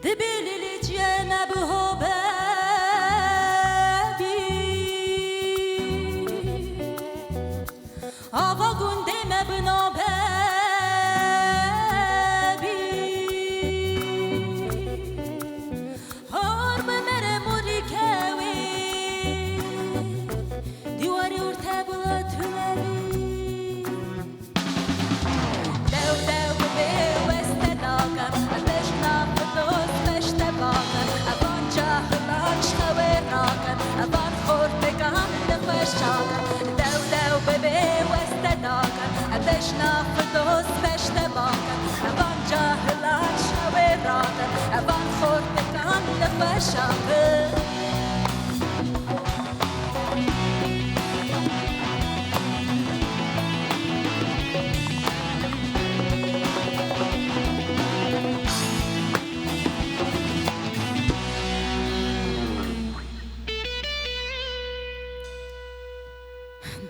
دەبێ لێ چیە نەبهۆ بەبی ئاوا گوندێ مەبنا بەبی هار بمەرە موریکەوێ دیواری ورتە بڵە تونەبی دەو دەو ببێ وەستە داکەم بەژنا فدۆز بەشتە باکەم ئەوان جاهلان شخەوێ ڕاکەم ئەوان خۆرتەکان لە خوێشاکەم دەو دەو ببێ وەستە داکەم بەژنا فدۆز بەشتە باکەم ئەوان جاهلان شخەوێ ڕاکەم ئەوان خۆرتەکان لە خوێشاکەم.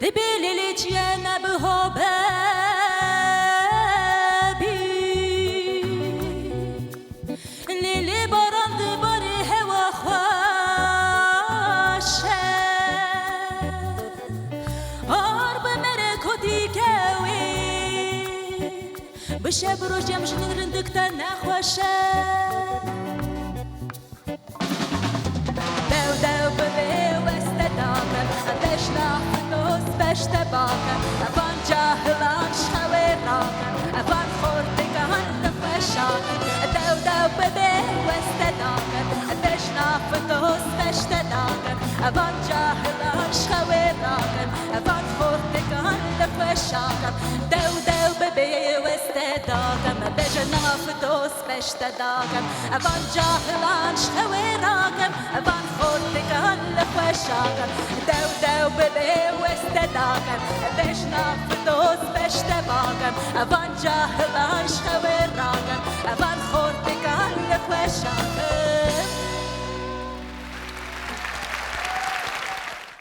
دەبێ لێ چیە نەبهۆ بەبی لێ لێ باران دبارێ هەوا خوەشە ئار بمەرە کۆتی کەوێ بشە بڕۆژ ژن رندکتە نەخوەشە دەو دەو ببێ وەستە داکەم بەژنا فدۆز بەشتە باکەم ئەوان جاهلان شخەوێ ڕاکەم ئەوان خۆرتەکان لە خوێشاکەم دەو دەو ببێ وەستە داکەم بەژنا فدۆز بەشتە داکەم ئەوان جاهلان شخەوێ ڕاکەم ئەوان خۆرتەکان لە خوێشاکەم دەو دەو ببێ وەستە داکەم بەژنا فدۆز بەشتە داکەم ئەوان جاهلان شخەوێ ڕاکەم ئەوان خۆرتەکان لە خوێشاکەم دەو دەو ببێ وەستە داکەم بەژنا فدۆز بەشتە باکەم ئەوان جاهلان شخەوێ ڕاکەم ئەوان خۆرتەکان لە خوێشاکەم.